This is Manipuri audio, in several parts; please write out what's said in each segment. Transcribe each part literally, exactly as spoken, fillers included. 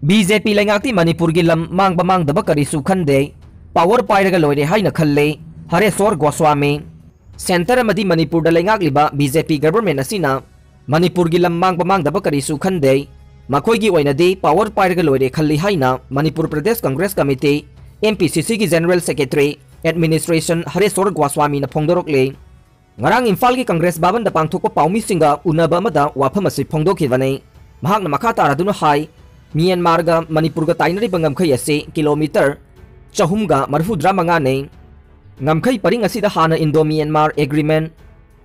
ꯕꯤ ꯖꯦ ꯄꯤ ꯂꯩꯉꯥꯛꯇꯤ ꯃꯅꯤꯄꯨꯔꯒꯤ ꯂꯝ ꯃꯥꯡꯕ ꯃꯥꯡꯗꯕ ꯀꯔꯤꯁꯨ ꯈꯟꯗꯦ, power ꯄꯥꯏꯔꯒ ꯂꯣꯏꯔꯦ ꯍꯥꯏꯅ ꯈꯜꯂꯦ, ꯍꯔꯦꯁꯣꯔ ꯒꯣꯁ꯭ꯋꯥꯃꯤ꯫ Centre ꯑꯃꯗꯤ ꯃꯅꯤꯄꯨꯔꯗ ꯂꯩꯉꯥꯛꯂꯤꯕ ꯕꯤ ꯖꯦ ꯄꯤ government ꯑꯁꯤꯅ ꯃꯅꯤꯄꯨꯔꯒꯤ ꯂꯝ ꯃꯥꯡꯕ ꯃꯥꯡꯗꯕ ꯀꯔꯤꯁꯨ ꯈꯟꯗꯦ, ꯃꯈꯣꯏꯒꯤ ꯑꯣꯏꯅꯗꯤ power ꯄꯥꯏꯔꯒ ꯂꯣꯏꯔꯦ ꯈꯜꯂꯤ ꯍꯥꯏꯅ Manipur Pradesh Congress committee, M P C C ꯒꯤ General Secretary, Administration ꯍꯔꯦꯁꯣꯔ ꯒꯣꯁ꯭ꯋꯥꯃꯤꯅ ꯐꯣꯡꯗꯣꯔꯛꯂꯤ꯫ ꯉꯔꯥꯡ ꯏꯝꯐꯥꯜꯒꯤ ꯀꯪꯒ꯭ꯔꯦꯁ ꯚꯕꯟꯗ ꯄꯥꯡꯊꯣꯛꯄ ꯄꯥꯎꯃꯤꯁꯤꯡꯒ ꯎꯅꯕ ꯑꯃꯗ ꯋꯥꯐꯝ ꯑꯁꯤ ꯐꯣꯡꯗꯣꯛꯈꯤꯕꯅꯤ꯫ ꯃꯍꯥꯛꯅ ꯃꯈꯥ ꯇꯥꯔꯗꯨꯅ ꯍꯥꯏ, ꯃ꯭ꯌꯥꯟꯃꯥꯔꯒ ꯃꯅꯤꯄꯨꯔꯒ ꯇꯥꯏꯅꯔꯤꯕ ꯉꯝꯈꯩ ꯑꯁꯤ ꯀꯤꯂꯣꯃꯤꯇꯔ ꯆꯍꯨꯝꯒ ꯃꯔꯤꯐꯨꯇꯔꯥ ꯃꯉꯥꯅꯤ꯫ ꯉꯝꯈꯩ ꯄꯔꯤꯡ ꯑꯁꯤꯗ ꯍꯥꯟꯅ Indo Myanmar Agreement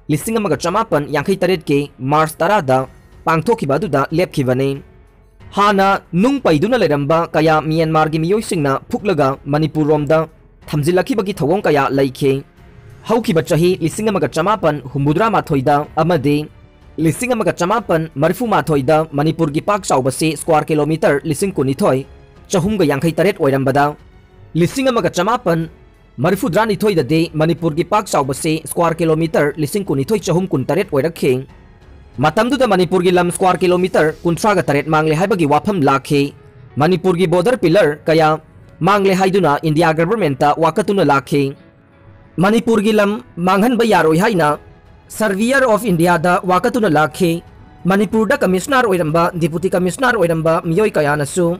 ꯂꯤꯁꯤꯡ ꯑꯃꯒ ꯆꯃꯥꯄꯟ ꯌꯥꯡꯈꯩ ꯇꯔꯦꯠꯀꯤ ꯃꯥꯔꯆ ꯇꯔꯥꯗ ꯄꯥꯡꯊꯣꯛꯈꯤꯕ ꯑꯗꯨꯗ ꯂꯦꯞꯈꯤꯕꯅꯤ꯫ ꯍꯥꯟꯅ ꯅꯨꯡ ꯄꯩꯗꯨꯅ ꯂꯩꯔꯝꯕ ꯀꯌꯥ ꯃ꯭ꯌꯥꯟꯃꯥꯔꯒꯤ ꯃꯤꯑꯣꯏꯁꯤꯡꯅ ꯐꯨꯛꯂꯒ ꯃꯅꯤꯄꯨꯔꯔꯣꯝꯗ ꯊꯝꯖꯤꯜꯂꯛꯈꯤꯕꯒꯤ ꯊꯧꯑꯣꯡ ꯀꯌꯥ ꯂꯩꯈꯤ꯫ ꯍꯧꯈꯤꯕ ꯆꯍꯤ ꯂꯤꯁꯤꯡ ꯑꯃꯒ ꯆꯃꯥꯄꯟ ꯍꯨꯝꯐꯨꯇꯔꯥ ꯃꯥꯊꯣꯏꯗ ꯑꯃꯗꯤ ꯂꯤꯁꯤꯡ ꯑꯃꯒ ꯆꯃꯥꯄꯟ ꯃꯔꯤꯐꯨ ꯃꯥꯊꯣꯏꯗ ꯃꯅꯤꯄꯨꯔꯒꯤ ꯄꯥꯛ ꯆꯥꯎꯕꯁꯤ square kilometre ꯂꯤꯁꯤꯡ ꯀꯨꯟꯅꯤꯊꯣꯏ ꯆꯍꯨꯝꯒ ꯌꯥꯡꯈꯩ ꯇꯔꯦꯠ ꯑꯣꯏꯔꯝꯕꯗ, ꯂꯤꯁꯤꯡ ꯑꯃꯒ ꯆꯃꯥꯄꯟ ꯃꯔꯤꯐꯨꯇꯔꯥꯅꯤꯊꯣꯏꯗꯗꯤ ꯃꯅꯤꯄꯨꯔꯒꯤ ꯄꯥꯛ ꯆꯥꯎꯕꯁꯤ square kilometre ꯂꯤꯁꯤꯡ ꯀꯨꯟꯅꯤꯊꯣꯏ ꯆꯍꯨꯝ ꯀꯨꯟꯇꯔꯦꯠ ꯑꯣꯏꯔꯛꯈꯤ꯫ ꯃꯇꯝꯗꯨꯗ ꯃꯅꯤꯄꯨꯔꯒꯤ ꯂꯝ square kilometre ꯀꯨꯟꯊ꯭ꯔꯥꯒ ꯇꯔꯦꯠ ꯃꯥꯡꯂꯦ ꯍꯥꯏꯕꯒꯤ ꯋꯥꯐꯝ ꯂꯥꯛꯈꯤ꯫ ꯃꯅꯤꯄꯨꯔꯒꯤ border pillar ꯀꯌꯥ ꯃꯥꯡꯂꯦ ꯍꯥꯏꯗꯨꯅ India government ꯇ ꯋꯥꯀꯠꯇꯨꯅ ꯂꯥꯛꯈꯤ꯫ ꯃꯅꯤꯄꯨꯔꯒꯤ ꯂꯝ ꯃꯥꯡꯍꯟꯕ ꯌꯥꯔꯣꯏ ꯍꯥꯏꯅ Surveyor of India ꯗ ꯋꯥꯀꯠꯇꯨꯅ ꯂꯥꯛꯈꯤ꯫ ꯃꯅꯤꯄꯨꯔꯗ commissioner ꯑꯣꯏꯔꯝꯕ, deputy commissioner ꯑꯣꯏꯔꯝꯕ ꯃꯤꯑꯣꯏ ꯀꯌꯥꯅꯁꯨ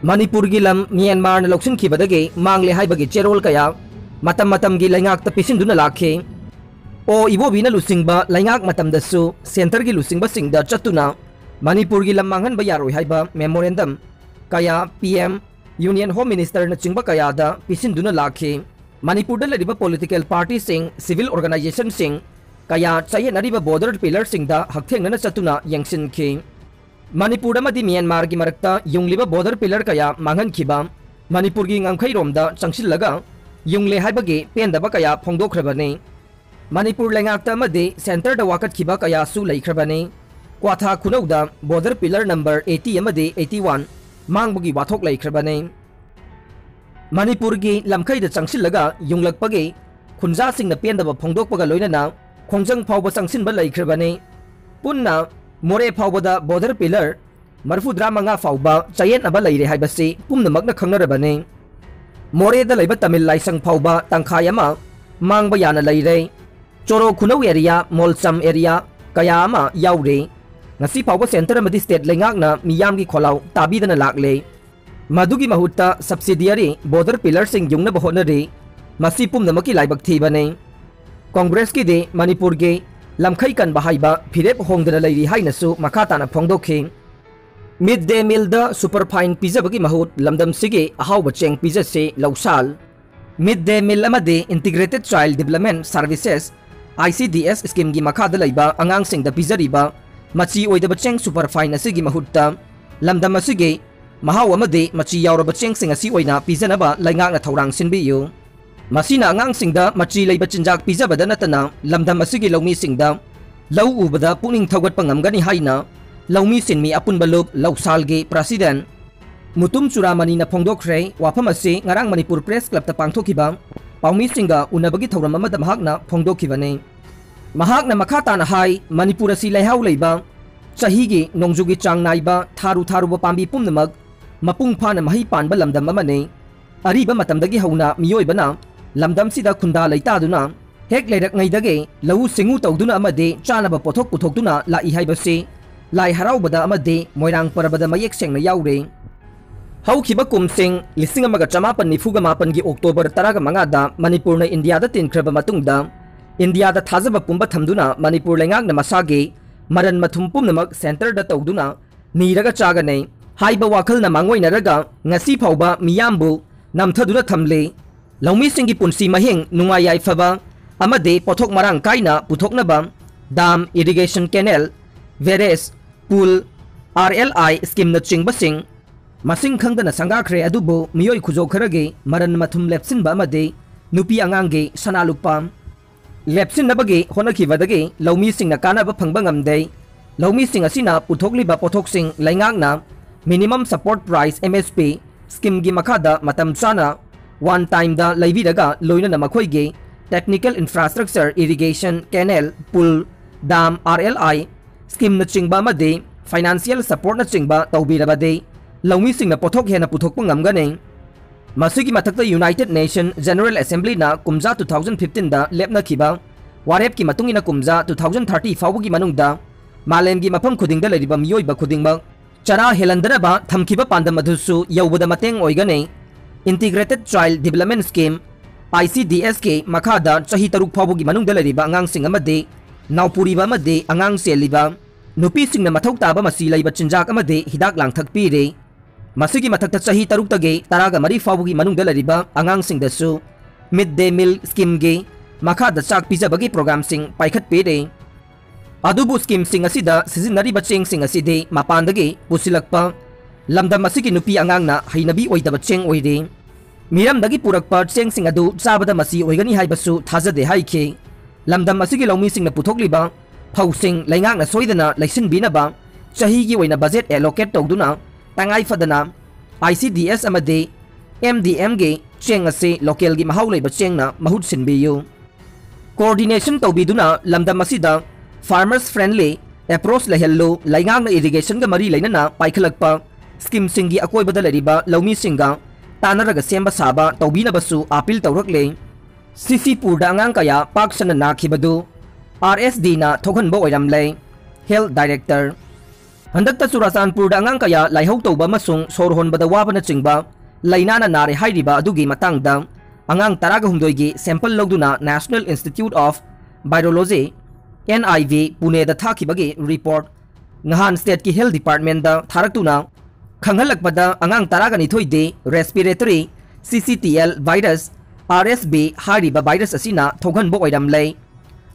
ꯃꯅꯤꯄꯨꯔꯒꯤ ꯂꯝ ꯃ꯭ꯌꯥꯟꯃꯥꯔꯅ ꯂꯧꯁꯤꯟꯈꯤꯕꯗꯒꯤ ꯃꯥꯡꯂꯦ ꯍꯥꯏꯕꯒꯤ ꯆꯦꯔꯣꯜ ꯀꯌꯥ ꯃꯇꯝ ꯃꯇꯝꯒꯤ ꯂꯩꯉꯥꯛꯇ ꯄꯤꯁꯤꯟꯗꯨꯅ ꯂꯥꯛꯈꯤ꯫ ꯑꯣ ꯏꯕꯣꯕꯤꯅ ꯂꯨꯆꯤꯡꯕ ꯂꯩꯉꯥꯛ ꯃꯇꯝꯗꯁꯨ centre ꯒꯤ ꯂꯨꯆꯤꯡꯕꯁꯤꯡꯗ ꯆꯠꯇꯨꯅ ꯃꯅꯤꯄꯨꯔꯒꯤ ꯂꯝ ꯃꯥꯡꯍꯟꯕ ꯌꯥꯔꯣꯏ ꯍꯥꯏꯕ memorandum ꯀꯌꯥ P M, Union Home Minister ꯅꯆꯤꯡꯕ ꯀꯌꯥꯗ ꯄꯤꯁꯤꯟꯗꯨꯅ ꯂꯥꯛꯈꯤ꯫ ꯃꯅꯤꯄꯨꯔꯗ ꯂꯩꯔꯤꯕ political party ꯁꯤꯡ, civil organisation ꯁꯤꯡ ꯀꯌꯥ ꯆꯌꯦꯠꯅꯔꯤꯕ border pillar ꯁꯤꯡꯗ ꯍꯛꯊꯦꯡꯅꯅ ꯆꯠꯇꯨꯅ ꯌꯦꯡꯁꯤꯟꯈꯤ꯫ ꯃꯅꯤꯄꯨꯔ ꯑꯃꯗꯤ ꯃ꯭ꯌꯥꯟꯃꯥꯔꯒꯤ ꯃꯔꯛꯇ ꯌꯨꯡꯂꯤꯕ border pillar ꯀꯌꯥ ꯃꯥꯡꯍꯟꯈꯤꯕ, ꯃꯅꯤꯄꯨꯔꯒꯤ ꯉꯝꯈꯩꯔꯣꯝꯗ ꯆꯪꯁꯤꯜꯂꯒ ꯌꯨꯡꯂꯦ ꯍꯥꯏꯕꯒꯤ ꯄꯦꯟꯗꯕ ꯀꯌꯥ ꯐꯣꯡꯗꯣꯛꯈ꯭ꯔꯕꯅꯤ꯫ ꯃꯅꯤꯄꯨꯔ ꯂꯩꯉꯥꯛꯇ ꯑꯃꯗꯤ centre ꯗ ꯋꯥꯀꯠꯈꯤꯕ ꯀꯌꯥꯁꯨ ꯂꯩꯈ꯭ꯔꯕꯅꯤ꯫ ꯀ꯭ꯋꯥꯊꯥ ꯈꯨꯅꯧꯗ border pillar number eighty ꯑꯃꯗꯤ eighty one ꯃꯥꯡꯕꯒꯤ ꯋꯥꯊꯣꯛ ꯂꯩꯈ꯭ꯔꯕꯅꯤ꯫ ꯃꯅꯤꯄꯨꯔꯒꯤ ꯂꯝꯈꯩꯗ ꯆꯪꯁꯤꯜꯂꯒ ꯌꯨꯡꯂꯛꯄꯒꯤ ꯈꯨꯟꯖꯥꯁꯤꯡꯅ ꯄꯦꯟꯗꯕ ꯐꯣꯡꯗꯣꯛꯄꯒ ꯂꯣꯏꯅꯅ ꯈꯣꯡꯖꯪ ꯐꯥꯎꯕ ꯆꯪꯁꯤꯟꯕ ꯂꯩꯈ꯭ꯔꯕꯅꯤ꯫ ꯄꯨꯟꯅ ꯃꯣꯔꯦ ꯐꯥꯎꯕꯗ border pillar ꯃꯔꯤꯐꯨꯇꯔꯥ ꯃꯉꯥ ꯐꯥꯎꯕ ꯆꯌꯦꯠꯅꯕ ꯂꯩꯔꯦ ꯍꯥꯏꯕꯁꯤ ꯄꯨꯝꯅꯃꯛꯅ ꯈꯪꯅꯔꯕꯅꯤ꯫ ꯃꯣꯔꯦꯗ ꯂꯩꯕ ꯇꯥꯃꯤꯜ ꯂꯥꯏꯁꯪ ꯐꯥꯎꯕ ꯇꯪꯈꯥꯏ ꯑꯃ ꯃꯥꯡꯕ ꯌꯥꯅ ꯂꯩꯔꯦ꯫ ꯆꯣꯔꯣ ꯈꯨꯅꯧ ꯑꯦꯔꯤꯌꯥ, ꯃꯣꯜꯆꯝ ꯑꯦꯔꯤꯌꯥ ꯀꯌꯥ ꯑꯃ ꯌꯥꯎꯔꯤ꯫ ꯉꯁꯤ ꯐꯥꯎꯕ ꯁꯦꯟꯇꯔ ꯑꯃꯗꯤ ꯁ꯭ꯇꯦꯠ ꯂꯩꯉꯥꯛꯅ ꯃꯤꯌꯥꯝꯒꯤ ꯈꯣꯜꯂꯥꯎ ꯇꯥꯕꯤꯗꯅ ꯂꯥꯛꯂꯦ꯫ ꯃꯗꯨꯒꯤ ꯃꯍꯨꯠꯇ ꯁꯕꯁꯤꯗꯤꯌꯥꯔꯤ ꯕꯣꯔꯗꯔ ꯄꯤꯂꯔꯁꯤꯡ ꯌꯨꯡꯅꯕ ꯍꯣꯠꯅꯔꯤ꯫ ꯃꯁꯤ ꯄꯨꯝꯅꯃꯛꯀꯤ ꯂꯥꯏꯕꯛ ꯊꯤꯕꯅꯤ꯫ ꯀꯣꯡꯒ꯭ꯔꯦꯁꯀꯤꯗꯤ ꯃꯅꯤꯄꯨꯔꯒꯤ ꯂꯝꯈꯩ ꯀꯟꯕ ꯍꯥꯏꯕ ꯐꯤꯔꯦꯞ ꯍꯣꯡꯗꯅ ꯂꯩꯔꯤ ꯍꯥꯏꯅꯁꯨ ꯃꯈꯥ ꯇꯥꯅ ꯐꯣꯡꯗꯣꯛꯈꯤ꯫ ꯃꯤꯗ ꯗꯦ ꯃꯤꯜꯗ ꯁꯨꯄꯔ ꯐꯥꯏꯟ ꯄꯤꯖꯕꯒꯤ ꯃꯍꯨꯠ ꯂꯝꯗꯝꯁꯤꯒꯤ ꯑꯍꯥꯎꯕ ꯆꯦꯡ ꯄꯤꯖꯁꯤ ꯂꯧꯁꯥꯜ꯫ ꯃꯤꯗ ꯗꯦ ꯃꯤꯜ ꯑꯃꯗꯤ integrated child development services, I C D S, ꯁ꯭ꯀꯤꯝꯒꯤ ꯃꯈꯥꯗ ꯂꯩꯕ ꯑꯉꯥꯡꯁꯤꯡꯗ ꯄꯤꯖꯔꯤꯕ ꯃꯆꯤ ꯑꯣꯏꯗꯕ ꯆꯦꯡ ꯁꯨꯄꯔ ꯐꯥꯏꯟ ꯑꯁꯤꯒꯤ ꯃꯍꯨꯠꯇ ꯂꯝꯗꯝ ꯑꯁꯤꯒꯤ ꯃꯍꯥꯎ ꯑꯃꯗꯤ ꯃꯆꯤ ꯌꯥꯎꯔꯕ ꯆꯦꯡꯁꯤꯡ ꯑꯁꯤ ꯑꯣꯏꯅ ꯄꯤꯖꯅꯕ ꯂꯩꯉꯥꯛꯅ ꯊꯧꯔꯥꯡ ꯁꯤꯟꯕꯤꯌꯨ꯫ ꯃꯁꯤꯅ ꯑꯉꯥꯡꯁꯤꯡꯗ ꯃꯆꯤ ꯂꯩꯕ ꯆꯤꯟꯖꯥꯛ ꯄꯤꯖꯕꯗ ꯅꯠꯇꯅ ꯂꯝꯗꯝ ꯑꯁꯤꯒꯤ ꯂꯧꯃꯤꯁꯤꯡꯗ ꯂꯧ ꯎꯕꯗ ꯄꯨꯛꯅꯤꯡ ꯊꯧꯒꯠꯄ ꯉꯝꯒꯅꯤ ꯍꯥꯏꯅ ꯂꯧꯃꯤ ꯁꯤꯟꯃꯤ ꯑꯄꯨꯟꯕ ꯂꯨꯞ ꯂꯧꯁꯥꯜꯒꯤ ꯄ꯭ꯔꯁꯤꯗꯦꯟ ꯃꯨꯇꯨꯝ ꯆꯨꯔꯥꯃꯅꯤꯅ ꯐꯣꯡꯗꯣꯛꯈ꯭ꯔꯦ꯫ ꯋꯥꯐꯝ ꯑꯁꯤ ꯉꯔꯥꯡ ꯃꯅꯤꯄꯨꯔ ꯄ꯭ꯔꯦꯁ ꯀ꯭ꯂꯕꯇ ꯄꯥꯡꯊꯣꯛꯈꯤꯕ ꯄꯥꯎꯃꯤꯁꯤꯡꯒ ꯎꯅꯕꯒꯤ ꯊꯧꯔꯝ ꯑꯃꯗ ꯃꯍꯥꯛꯅ ꯐꯣꯡꯗꯣꯛꯈꯤꯕꯅꯤ꯫ ꯃꯍꯥꯛꯅ ꯃꯈꯥ ꯇꯥꯅ ꯍꯥꯏ, ꯃꯅꯤꯄꯨꯔ ꯑꯁꯤ ꯂꯩꯍꯥꯎ ꯂꯩꯕ, ꯆꯍꯤꯒꯤ ꯅꯣꯡꯖꯨꯒꯤ ꯆꯥꯡ ꯅꯥꯏꯕ, ꯊꯥꯔꯨ ꯊꯥꯔꯨꯕ ꯄꯥꯝꯕꯤ ꯄꯨꯝꯅꯃꯛ ꯃꯄꯨꯡ ꯐꯥꯅ ꯃꯍꯩ ꯄꯥꯟꯕ ꯂꯝꯗꯝ ꯑꯃꯅꯤ꯫ ꯑꯔꯤꯕ ꯃꯇꯝꯗꯒꯤ ꯍꯧꯅ ꯃꯤꯑꯣꯏꯕꯅ ꯂꯝꯗꯝꯁꯤꯗ ꯈꯨꯟꯗꯥ ꯂꯩꯇꯥꯗꯨꯅ ꯍꯦꯛ ꯂꯩꯔꯛꯉꯩꯗꯒꯤ ꯂꯧꯎ ꯁꯤꯡꯎ ꯇꯧꯗꯨꯅ ꯑꯃꯗꯤ ꯆꯥꯅꯕ ꯄꯣꯠꯊꯣꯛ ꯄꯨꯊꯣꯛꯇꯨꯅ ꯂꯥꯛꯏ ꯍꯥꯏꯕꯁꯤ ꯂꯥꯏ ꯍꯔꯥꯎꯕꯗ ꯑꯃꯗꯤ ꯃꯣꯏꯔꯥꯡ ꯄꯔꯕꯗ ꯃꯌꯦꯛ ꯁꯦꯡꯅ ꯌꯥꯎꯔꯤ꯫ ꯍꯧꯈꯤꯕ ꯀꯨꯝꯁꯤꯡ ꯂꯤꯁꯤꯡ ꯑꯃꯒ ꯆꯃꯥꯄꯟ ꯅꯤꯐꯨꯒ ꯃꯥꯄꯟꯒꯤ ꯑꯣꯛꯇꯣꯕꯔ ꯇꯔꯥꯃꯉꯥꯗ ꯃꯅꯤꯄꯨꯔꯅ ꯏꯟꯗꯤꯌꯥꯗ ꯇꯤꯟꯈ꯭ꯔꯕ ꯃꯇꯨꯡꯗ ꯏꯟꯗꯤꯌꯥꯗ ꯊꯥꯖꯕ ꯄꯨꯝꯕ ꯊꯝꯗꯨꯅ ꯃꯅꯤꯄꯨꯔ ꯂꯩꯉꯥꯛꯅ ꯃꯁꯥꯒꯤ ꯃꯔꯟ ꯃꯊꯨꯝ ꯄꯨꯝꯅꯃꯛ ꯁꯦꯟꯇꯔꯗ ꯇꯧꯗꯨꯅ ꯅꯤꯔꯒ ꯆꯥꯒꯅꯤ ꯍꯥꯏꯕ ꯋꯥꯈꯜꯅ ꯃꯥꯡꯑꯣꯏꯅꯔꯒ ꯉꯁꯤ ꯐꯥꯎꯕ ꯃꯤꯌꯥꯝꯕꯨ ꯅꯝꯊꯗꯨꯅ ꯊꯝꯂꯤ꯫ ꯂꯧꯃꯤꯁꯤꯡꯒꯤ ꯄꯨꯟꯁꯤ ꯃꯍꯤꯡ ꯅꯨꯡꯉꯥꯏ ꯌꯥꯏꯐꯕ ꯑꯃꯗꯤ ꯄꯣꯠꯊꯣꯛ ꯃꯔꯥꯡ ꯀꯥꯏꯅ ꯄꯨꯊꯣꯛꯅꯕ ꯗꯥꯝ, ꯏꯔꯤꯒꯦꯁꯟ ꯀꯦꯅꯦꯜ, ꯕꯦꯔꯦꯖ, ꯄꯨꯜ, ꯑꯥꯔ ꯑꯦꯜ ꯑꯥꯏ ꯁ꯭ꯀꯤꯝꯅꯆꯤꯡꯕꯁꯤꯡ ꯃꯁꯤꯡ ꯈꯪꯗꯅ ꯁꯪꯒꯥꯈ꯭ꯔꯦ꯫ ꯑꯗꯨꯕꯨ ꯃꯤꯑꯣꯏ ꯈꯨꯖꯣꯛ ꯈꯔꯒꯤ ꯃꯔꯟ ꯃꯊꯨꯝ ꯂꯦꯞꯁꯤꯟꯕ ꯑꯃꯗꯤ ꯅꯨꯄꯤ ꯑꯉꯥꯡꯒꯤ ꯁꯅꯥ ꯂꯨꯄꯥ ꯂꯦꯞꯁꯤꯟꯅꯕꯒꯤ ꯍꯣꯠꯅꯈꯤꯕꯗꯒꯤ ꯂꯧꯃꯤꯁꯤꯡꯅ ꯀꯥꯟꯅꯕ ꯐꯪꯕ ꯉꯝꯗꯦ꯫ ꯂꯧꯃꯤꯁꯤꯡ ꯑꯁꯤꯅ ꯄꯨꯊꯣꯛꯂꯤꯕ ꯄꯣꯠꯊꯣꯛꯁꯤꯡ ꯂꯩꯉꯥꯛꯅ Minimum Support Price, M S P, ꯁ꯭ꯀꯤꯝꯒꯤ ꯃꯈꯥꯗ ꯃꯇꯝ ꯆꯥꯅ ꯋꯥꯟ ꯇꯥꯏꯝꯗ ꯂꯩꯕꯤꯔꯒ ꯂꯣꯏꯅꯅ ꯃꯈꯣꯏꯒꯤ technical infrastructure, irrigation, canal, pool, dam, R L I ꯁ꯭ꯀꯤꯝꯅꯆꯤꯡꯕ ꯑꯃꯗꯤ financial supportꯅꯆꯤꯡꯕ ꯇꯧꯕꯤꯔꯕꯗꯤ ꯂꯧꯃꯤꯁꯤꯡꯅ ꯄꯣꯠꯊꯣꯛ ꯍꯦꯟꯅ ꯄꯨꯊꯣꯛꯄ ꯉꯝꯒꯅꯤ꯫ ꯃꯁꯤꯒꯤ ꯃꯊꯛꯇ United Nation General Assemblyꯅ ꯀꯨꯝꯖꯥ two thousand fifteenꯗ ꯂꯦꯞꯅꯈꯤꯕ ꯋꯥꯔꯦꯞꯀꯤ ꯃꯇꯨꯡ ꯏꯟꯅ ꯀꯨꯝꯖꯥ two thousand thirty ꯐꯥꯎꯕꯒꯤ ꯃꯅꯨꯡꯗ ꯃꯥꯂꯦꯝꯒꯤ ꯃꯐꯝ ꯈꯨꯗꯤꯡꯗ ꯂꯩꯔꯤꯕ ꯃꯤꯑꯣꯏꯕ ꯈꯨꯗꯤꯡꯃꯛ ꯆꯔꯥ ꯍꯦꯜꯍꯟꯗꯅꯕ ꯊꯝꯈꯤꯕ ꯄꯥꯟꯗꯝ ꯑꯗꯨꯁꯨ ꯌꯧꯕꯗ ꯃꯇꯦꯡ ꯑꯣꯏꯒꯅꯤ꯫ Integrated Child Development Scheme, ICDSꯀꯤ ꯃꯈꯥꯗ ꯆꯍꯤ ꯇꯔꯨꯛ ꯐꯥꯎꯕꯒꯤ ꯃꯅꯨꯡꯗ ꯂꯩꯔꯤꯕ ꯑꯉꯥꯡꯁꯤꯡ ꯑꯃꯗꯤ ꯅꯥꯎꯄꯨꯔꯤꯕ ꯑꯃꯗꯤ ꯑꯉꯥꯡ ꯆꯦꯜꯂꯤꯕ ꯅꯨꯄꯤꯁꯤꯡꯅ ꯃꯊꯧ ꯇꯥꯕ ꯃꯆꯤ ꯂꯩꯕ ꯆꯤꯟꯖꯥꯛ ꯑꯃꯗꯤ ꯍꯤꯗꯥꯛ ꯂꯥꯡꯊꯛ ꯄꯤꯔꯤ꯫ ꯃꯁꯤꯒꯤ ꯃꯊꯛꯇ ꯆꯍꯤ ꯇꯔꯨꯛꯇꯒꯤ ꯇꯔꯥꯒ ꯃꯔꯤ ꯐꯥꯎꯕꯒꯤ ꯃꯅꯨꯡꯗ ꯂꯩꯔꯤꯕ ꯑꯉꯥꯡꯁꯤꯡꯗꯁꯨ Mid Day Meal Schemeꯒꯤ ꯃꯈꯥꯗ ꯆꯥꯛ ꯄꯤꯖꯕꯒꯤ programꯁꯤꯡ ꯄꯥꯏꯈꯠꯄꯤꯔꯤ꯫ ꯑꯗꯨꯕꯨ schemeꯁꯤꯡ ꯑꯁꯤꯗ ꯁꯤꯖꯤꯟꯅꯔꯤꯕ ꯆꯦꯡꯁꯤꯡ ꯑꯁꯤꯗꯤ ꯃꯄꯥꯟꯗꯒꯤ ꯄꯨꯁꯤꯜꯂꯛꯄ, ꯂꯝꯗꯝ ꯑꯁꯤꯒꯤ ꯅꯨꯄꯤ ꯑꯉꯥꯡꯅ ꯍꯩꯅꯕꯤ ꯑꯣꯏꯗꯕ ꯆꯦꯡ ꯑꯣꯏꯔꯤ꯫ ꯃꯤꯔꯝꯗꯒꯤ ꯄꯨꯔꯛꯄ ꯆꯦꯡꯁꯤꯡ ꯑꯗꯨ ꯆꯥꯕꯗ ꯃꯆꯤ ꯑꯣꯏꯒꯅꯤ ꯍꯥꯏꯕꯁꯨ ꯊꯥꯖꯗꯦ ꯍꯥꯏꯈꯤ꯫ ꯂꯝꯗꯝ ꯑꯁꯤꯒꯤ ꯂꯧꯃꯤꯁꯤꯡꯅ ꯄꯨꯊꯣꯛꯂꯤꯕ ꯐꯧꯁꯤꯡ ꯂꯩꯉꯥꯛꯅ ꯁꯣꯏꯗꯅ ꯂꯩꯁꯤꯟꯕꯤꯅꯕ ꯆꯍꯤꯒꯤ ꯑꯣꯏꯅ budget allocate ꯇꯧꯗꯨꯅ ꯇꯉꯥꯏ ꯐꯗꯅ ICDS ꯑꯃꯗꯤ MDMꯒꯤ ꯆꯦꯡ ꯑꯁꯤ localꯒꯤ ꯃꯍꯥꯎ ꯂꯩꯕ ꯆꯦꯡꯅ ꯃꯍꯨꯠ ꯁꯤꯟꯕꯤꯌꯨ꯫ Coordination ꯇꯧꯕꯤꯗꯨꯅ ꯂꯝꯗꯝ ꯑꯁꯤꯗ farmers friendly approach ꯂꯩꯍꯜꯂꯨ꯫ ꯂꯩꯉꯥꯛꯅ irrigationꯒ ꯃꯔꯤ ꯂꯩꯅꯅ ꯄꯥꯏꯈꯠꯂꯛꯄ schemeꯁꯤꯡꯒꯤ ꯑꯀꯣꯏꯕꯗ ꯂꯩꯔꯤꯕ ꯂꯧꯃꯤꯁꯤꯡꯒ ꯇꯥꯟꯅꯔꯒ ꯁꯦꯝꯕ ꯁꯥꯕ ꯇꯧꯕꯤꯅꯕꯁꯨ appeal ꯇꯧꯔꯛꯂꯦ꯫ ꯁꯤꯁꯤꯄꯨꯔꯗ ꯑꯉꯥꯡ ꯀꯌꯥ ꯄꯥꯛ ꯁꯟꯅ ꯅꯥꯈꯤꯕꯗꯨ RSDꯅ ꯊꯣꯛꯍꯟꯕ ꯑꯣꯏꯔꯝꯂꯦ꯫ Health Director꯫ ꯍꯟꯗꯛꯇ ꯆꯨꯔꯥꯆꯥꯟꯄꯨꯔꯗ ꯑꯉꯥꯡ ꯀꯌꯥ ꯂꯥꯏꯍꯧ ꯇꯧꯕ ꯑꯃꯁꯨꯡ ꯁꯣꯔ ꯍꯣꯟꯕꯗ ꯋꯥꯕꯅꯆꯤꯡꯕ ꯂꯥꯏꯅꯥꯅ ꯅꯥꯔꯦ ꯍꯥꯏꯔꯤꯕ ꯑꯗꯨꯒꯤ ꯃꯇꯥꯡꯗ ꯑꯉꯥꯡ ꯇꯔꯥꯒ ꯍꯨꯝꯗꯣꯏꯒꯤ sample ꯂꯧꯗꯨꯅ National Institute of Virology, NIV, ꯄꯨꯅꯦꯗ ꯊꯥꯈꯤꯕꯒꯤ report ꯉꯍꯥꯟ stateꯀꯤ health departmentꯗ ꯊꯥꯔꯛꯇꯨꯅ ꯈꯪꯍꯜꯂꯛꯄꯗ ꯑꯉꯥꯡ ꯇꯔꯥꯒ ꯅꯤꯊꯣꯏꯗꯤ respiratory syncytial virus, RSV, ꯍꯥꯏꯔꯤꯕ virus ꯑꯁꯤꯅ ꯊꯣꯛꯍꯟꯕ ꯑꯣꯏꯔꯝꯂꯦ꯫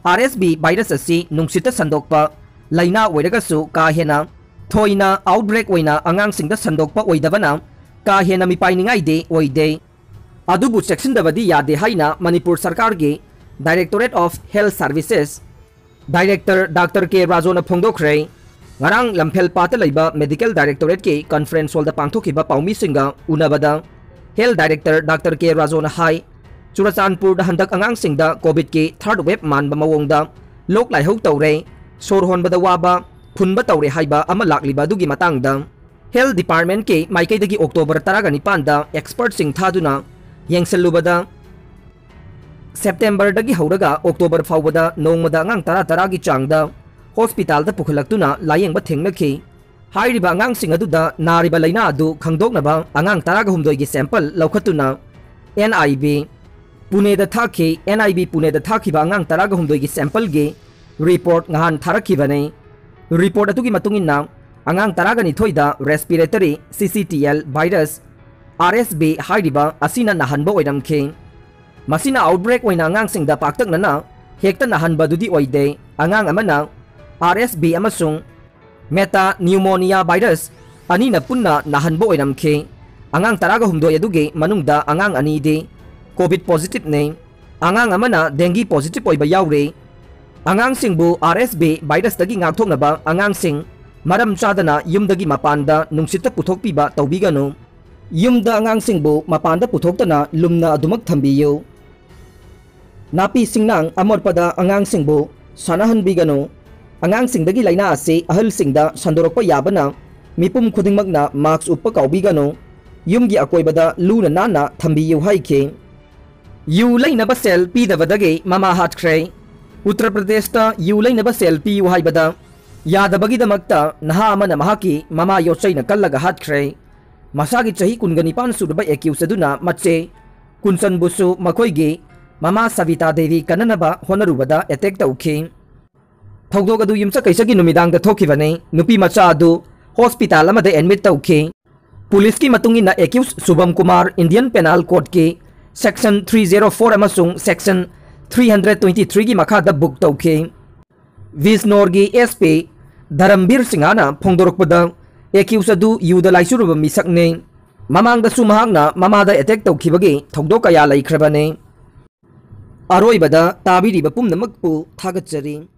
RSV virus ꯑꯁꯤ ꯅꯨꯡꯁꯤꯠꯇ ꯁꯟꯗꯣꯛꯄ ꯂꯥꯏꯅꯥ ꯑꯣꯏꯔꯒꯁꯨ ꯀꯥ ꯍꯦꯟꯅ ꯊꯣꯏꯅ outbreak ꯑꯣꯏꯅ ꯑꯉꯥꯡꯁꯤꯡꯗ ꯁꯟꯗꯣꯛꯄ ꯑꯣꯏꯗꯕꯅ ꯀꯥ ꯍꯦꯟꯅ ꯃꯤꯄꯥꯏꯅꯤꯡꯉꯥꯏꯗꯤ ꯑꯣꯏꯗꯦ꯫ ꯑꯗꯨꯕꯨ ꯆꯦꯛꯁꯤꯟꯗꯕꯗꯤ ꯌꯥꯗꯦ ꯍꯥꯏꯅ ꯃꯅꯤꯄꯨꯔ ꯁꯔꯀꯥꯔꯒꯤ Directorate of Health Services Director Doctor K ꯔꯥꯖꯣꯅ ꯐꯣꯡꯗꯣꯛꯈ꯭ꯔꯦ꯫ ꯉꯔꯥꯡ ꯂꯝꯐꯦꯜ ꯄꯥꯠꯇ ꯂꯩꯕ Medical Directorateꯀꯤ conference hallꯗ ꯄꯥꯡꯊꯣꯛꯈꯤꯕ ꯄꯥꯎꯃꯤꯁꯤꯡꯒ ꯎꯅꯕꯗ Health Director Doctor K ꯔꯥꯖꯣꯅ ꯍꯥꯏ, ꯆꯨꯔꯆꯥꯟꯄꯨꯔꯗ ꯍꯟꯗꯛ ꯑꯉꯥꯡꯁꯤꯡꯗ COVIDꯀꯤ third wave ꯃꯥꯟꯕ ꯃꯑꯣꯡꯗ ꯂꯣꯛ ꯂꯥꯏꯍꯧ ꯇꯧꯔꯦ, ꯁꯣꯔ ꯍꯣꯟꯕꯗ ꯋꯥꯕ, ꯐꯨꯟꯕ ꯇꯧꯔꯦ ꯍꯥꯏꯕ ꯑꯃ ꯂꯥꯛꯂꯤꯕ ꯑꯗꯨꯒꯤ ꯃꯇꯥꯡꯗ Health Departmentꯀꯤ ꯃꯥꯏꯀꯩꯗꯒꯤ October ꯇꯔꯥꯒ ꯅꯤꯄꯥꯟꯗ expertꯁꯤꯡ ꯊꯥꯗꯨꯅ ꯌꯦꯡꯁꯤꯜꯂꯨꯕꯗ, Septemberꯗꯒꯤ ꯍꯧꯔꯒ October ꯐꯥꯎꯕꯗ ꯅꯣꯡꯃꯗ ꯑꯉꯥꯡ ꯇꯔꯥ ꯇꯔꯥꯒꯤ ꯆꯥꯡꯗ hospitalꯗ ꯄꯨꯈꯠꯂꯛꯇꯨꯅ ꯂꯥꯌꯦꯡꯕ ꯊꯦꯡꯅꯈꯤ꯫ ꯍꯥꯏꯔꯤꯕ ꯑꯉꯥꯡꯁꯤꯡ ꯑꯗꯨꯗ ꯅꯥꯔꯤꯕ ꯂꯥꯏꯅꯥ ꯑꯗꯨ ꯈꯪꯗꯣꯛꯅꯕ ꯑꯉꯥꯡ ꯇꯔꯥꯒ ꯍꯨꯝꯗꯣꯏꯒꯤ sample ꯂꯧꯈꯠꯇꯨꯅ NIB ꯄꯨꯅꯦꯗ ꯊꯥꯈꯤ꯫ NIB ꯄꯨꯅꯦꯗ ꯊꯥꯈꯤꯕ ꯑꯉꯥꯡ ꯇꯔꯥꯒ ꯍꯨꯝꯗꯣꯏꯒꯤ sampleꯒꯤ report ꯉꯍꯥꯟ ꯊꯥꯔꯛꯈꯤꯕꯅꯤ꯫ Report ꯑꯗꯨꯒꯤ ꯃꯇꯨꯡ ꯏꯟꯅ, ꯑꯉꯥꯡ ꯇꯔꯥꯒ ꯅꯤꯊꯣꯏꯗ respiratory syncytial virus, RSV ꯍꯥꯏꯔꯤꯕ ꯑꯁꯤꯅ ꯅꯥꯍꯟꯕ ꯑꯣꯏꯔꯝꯈꯤ꯫ ꯃꯁꯤꯅ outbreak ꯑꯣꯏꯅ ꯑꯉꯥꯡꯁꯤꯡꯗ ꯄꯥꯛꯇꯛꯅꯅ ꯍꯦꯛꯇ ꯅꯥꯍꯟꯕꯗꯨꯗꯤ ꯑꯣꯏꯗꯦ꯫ ꯑꯉꯥꯡ ꯑꯃꯅ RSV ꯑꯃꯁꯨꯡ metapneumonia virus ꯑꯅꯤꯅ ꯄꯨꯟꯅ ꯅꯥꯍꯟꯕ ꯑꯣꯏꯔꯝꯈꯤ꯫ ꯑꯉꯥꯡ ꯇꯔꯥꯒ ꯍꯨꯝꯗꯣꯏ ꯑꯗꯨꯒꯤ ꯃꯅꯨꯡꯗ ꯑꯉꯥꯡ ꯑꯅꯤꯗꯤ COVID positiveꯅꯤ꯫ ꯑꯉꯥꯡ ꯑꯃꯅ dengue positive ꯑꯣꯏꯕ ꯌꯥꯎꯔꯤ꯫ ꯑꯉꯥꯡꯁꯤꯡꯕꯨ RSV virusꯇꯒꯤ ꯉꯥꯛꯊꯣꯛꯅꯕ ꯑꯉꯥꯡꯁꯤꯡ ꯃꯔꯝ ꯆꯥꯗꯅ ꯌꯨꯝꯗꯒꯤ ꯃꯄꯥꯟꯗ ꯅꯨꯡꯁꯤꯠꯇ ꯄꯨꯊꯣꯛꯄꯤꯕ ꯇꯧꯕꯤꯒꯅꯨ꯫ ꯌꯨꯝꯗ ꯑꯉꯥꯡꯁꯤꯡꯕꯨ ꯃꯄꯥꯟꯗ ꯄꯨꯊꯣꯛꯇꯅ ꯂꯨꯝꯅ ꯑꯗꯨꯃꯛ ꯊꯝꯕꯤꯌꯨ꯫ ꯅꯥꯄꯤ ꯁꯤꯡꯅꯥꯡ ꯑꯃꯣꯠꯄꯗ ꯑꯉꯥꯡꯁꯤꯡꯕꯨ ꯁꯥꯟꯅꯍꯟꯕꯤꯒꯅꯨ꯫ ꯑꯉꯥꯡꯁꯤꯡꯗꯒꯤ ꯂꯥꯏꯅꯥ ꯑꯁꯤ ꯑꯍꯜꯁꯤꯡꯗ ꯁꯟꯗꯣꯔꯛꯄ ꯌꯥꯕꯅ ꯃꯤꯄꯨꯝ ꯈꯨꯗꯤꯡꯃꯛꯅ mask ꯎꯞꯄ ꯀꯥꯎꯕꯤꯒꯅꯨ꯫ ꯌꯨꯝꯒꯤ ꯑꯀꯣꯏꯕꯗ ꯂꯨꯅ ꯅꯥꯟꯅ ꯊꯝꯕꯤꯌꯨ ꯍꯥꯏꯈꯤ꯫ ꯌꯨ ꯂꯩꯅꯕ ꯁꯦꯜ ꯄꯤꯗꯕꯗꯒꯤ ꯃꯃꯥ ꯍꯥꯠꯈ꯭ꯔꯦ꯫ ꯎꯠꯇꯔ ꯄ꯭ꯔꯗꯦꯁꯇ ꯌꯨ ꯂꯩꯅꯕ ꯁꯦꯜ ꯄꯤꯌꯨ ꯍꯥꯏꯕꯗ ꯌꯥꯗꯕꯒꯤꯗꯃꯛꯇ ꯅꯍꯥ ꯑꯃꯅ ꯃꯍꯥꯛꯀꯤ ꯃꯃꯥ ꯌꯣꯠꯆꯩꯅ ꯀꯜꯂꯒ ꯍꯥꯠꯈ꯭ꯔꯦ꯫ ꯃꯁꯥꯒꯤ ꯆꯍꯤ ꯀꯨꯟꯒ ꯅꯤꯄꯥꯟ ꯁꯨꯔꯕ accused ꯑꯗꯨꯅ ꯃꯆꯦ ꯀꯨꯟꯁꯟꯕꯨꯁꯨ ꯃꯈꯣꯏꯒꯤ ꯃꯃꯥ ꯁꯕꯤꯇꯥ ꯗꯦꯕꯤ ꯀꯟꯅꯅꯕ ꯍꯣꯠꯅꯔꯨꯕꯗ attack ꯇꯧꯈꯤ꯫ ꯊꯧꯗꯣꯛ ꯑꯗꯨ ꯌꯨꯝꯁꯀꯩꯁꯒꯤ ꯅꯨꯃꯤꯗꯥꯡꯗ ꯊꯣꯛꯈꯤꯕꯅꯤ꯫ ꯅꯨꯄꯤ ꯃꯆꯥ ꯑꯗꯨ hospital ꯑꯃꯗ admit ꯇꯧꯈꯤ꯫ ꯄꯨꯂꯤꯁꯀꯤ ꯃꯇꯨꯡ ꯏꯟꯅ, accused ꯁꯨꯚꯝ Kumar Indian Penal Codeꯀꯤ section three zero four ꯑꯃꯁꯨꯡ section three hundred twenty threeꯒꯤ ꯃꯈꯥꯗ book ꯇꯧꯈꯤ꯫ ꯕꯤꯖꯅꯣꯔꯒꯤ SP ꯙꯔꯝꯕꯤꯔ ꯁꯤꯡꯍꯅ ꯐꯣꯡꯗꯣꯔꯛꯄꯗ, accused ꯑꯗꯨ ꯌꯨꯗ ꯂꯥꯏꯆꯨꯔꯨꯕ ꯃꯤꯁꯛꯅꯤ꯫ ꯃꯃꯥꯡꯗꯁꯨ ꯃꯍꯥꯛꯅ ꯃꯃꯥꯗ attack ꯇꯧꯈꯤꯕꯒꯤ ꯊꯧꯗꯣꯛ ꯀꯌꯥ ꯂꯩꯈ꯭ꯔꯕꯅꯤ꯫ ꯑꯔꯣꯏꯕꯗ ꯇꯥꯕꯤꯔꯤꯕ ꯄꯨꯝꯅꯃꯛꯄꯨ ꯊꯥꯒꯠꯆꯔꯤ꯫